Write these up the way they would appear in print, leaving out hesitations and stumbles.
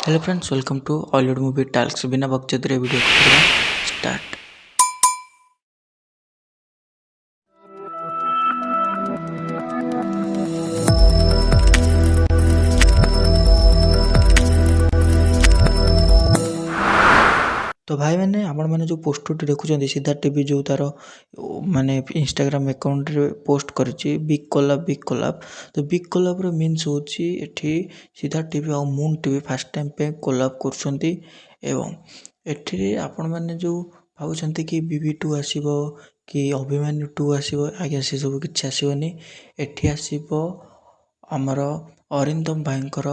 Hello friends, welcome to Ollywood movie talks. ବିନା ବକଚୋଦିରେ video କରିବା start. ତ ଭାଇମାନେ, ଆପଣମାନେ ଯେଉଁ ପୋଷ୍ଟରଟି ଦେଖୁଛନ୍ତି, ସିଦ୍ଧାର୍ଥ ଟିଭି ଯେଉଁ ତା'ର ମାନେ ଇନଷ୍ଟାଗ୍ରାମ ଆକାଉଣ୍ଟରେ ପୋଷ୍ଟ କରିଛି ବିଗ୍ କୋଲାବ୍, ବିଗ୍ କୋଲାବ୍। ତ ବିଗ୍ କୋଲାବ୍ର ମିନ୍ସ ହେଉଛି ଏଠି ସିଦ୍ଧାର୍ଥ ଟିଭି ଆଉ ମୁନ୍ ଟିଭି ଫାର୍ଷ୍ଟ ଟାଇମ୍ ପାଇଁ କୋଲାବ୍ କରୁଛନ୍ତି। ଏବଂ ଏଥିରେ ଆପଣମାନେ ଯେଉଁ ଭାବୁଛନ୍ତି କି ବି 2 ଆସିବ କି ଅଭିମନ୍ୟୁ 2 ଆସିବ, ଆଜ୍ଞା ସେସବୁ କିଛି ଆସିବନି। ଏଠି ଆସିବ ଆମର ଅରିନ୍ଦମ ଭାଇଙ୍କର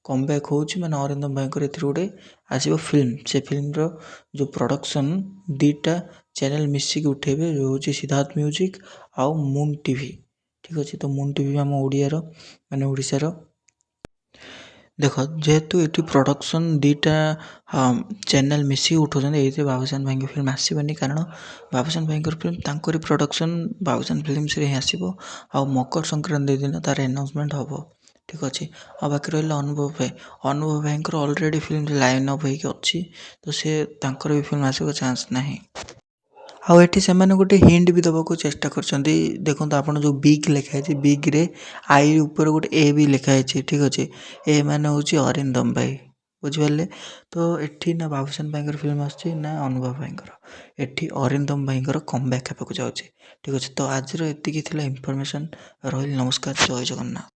କମ୍ବ୍ୟାକ୍ ହେଉଛି, ମାନେ ଅରିନ୍ଦମ ଭାଇଙ୍କର ଏଥିରେ ଗୋଟେ ଆସିବ ଫିଲ୍ମ। ସେ ଫିଲ୍ମର ଯେଉଁ ପ୍ରଡ଼କ୍ସନ୍ 2ଟା ଚ୍ୟାନେଲ୍ ମିଶିକି ଉଠେଇବେ, ଯେଉଁ ହେଉଛି ସିଦ୍ଧାର୍ଥ ମ୍ୟୁଜିକ୍ ଆଉ ମୁନ୍ ଟିଭି। ଠିକ୍ ଅଛି, ତ ମୁନ୍ ଟିଭି ଆମ ଓଡ଼ିଆର, ମାନେ ଓଡ଼ିଶାର। ଦେଖ, ଯେହେତୁ ଏଠି ପ୍ରଡ଼କ୍ସନ୍ 2ଟା ଚ୍ୟାନେଲ୍ ମିଶିକି ଉଠାଉଛନ୍ତି, ଏଇଥିରେ ବାବୁସାନ ଭାଇଙ୍କ ଫିଲ୍ମ ଆସିବନି, କାରଣ ବାବୁସାନ ଭାଇଙ୍କର ଫିଲ୍ମ ତାଙ୍କରି ପ୍ରଡ଼କ୍ସନ୍ ବାବୁସାନ ଫିଲ୍ମସରେ ହିଁ ଆସିବ ଆଉ ମକର ସଂକ୍ରାନ୍ତି ଦିନ ତା'ର ଆନାଉନ୍ସମେଣ୍ଟ ହେବ। ଠିକ୍ ଅଛି, ଆଉ ବାକି ରହିଲା ଅନୁଭବ ଭାଇ। ଅନୁଭବ ଭାଇଙ୍କର ଅଲରେଡ଼ି ଫିଲ୍ମ ଲାଇନ୍ ଅପ୍ ହେଇକି ଅଛି, ତ ସେ ତାଙ୍କର ବି ଫିଲ୍ମ ଆସିବାକୁ ଚାନ୍ସ ନାହିଁ। ଆଉ ଏଠି ସେମାନେ ଗୋଟେ ହିଣ୍ଟ ବି ଦେବାକୁ ଚେଷ୍ଟା କରିଛନ୍ତି। ଦେଖନ୍ତୁ, ଆପଣ ଯେଉଁ ବିଗ୍ ଲେଖା ହେଇଛି, ବିଗ୍ରେ I ଉପରେ ଗୋଟେ ଏ ବି ଲେଖା ହେଇଛି। ଠିକ୍ ଅଛି, ଏ ମାନେ ହେଉଛି ଅରିନ୍ଦମ ଭାଇ, ବୁଝିପାରିଲେ? ତ ଏଠି ନା ବାବୁସାନ ଭାଇଙ୍କର ଫିଲ୍ମ ଆସୁଛି ନା ଅନୁଭବ ଭାଇଙ୍କର, ଏଠି ଅରିନ୍ଦମ ଭାଇଙ୍କର କମ୍ବ୍ୟାକ୍ ହେବାକୁ ଯାଉଛି। ଠିକ୍ ଅଛି, ତ ଆଜିର ଏତିକି ଥିଲା ଇନଫର୍ମେସନ୍। ରହିଲି, ନମସ୍କାର, ଜୟ ଜଗନ୍ନାଥ।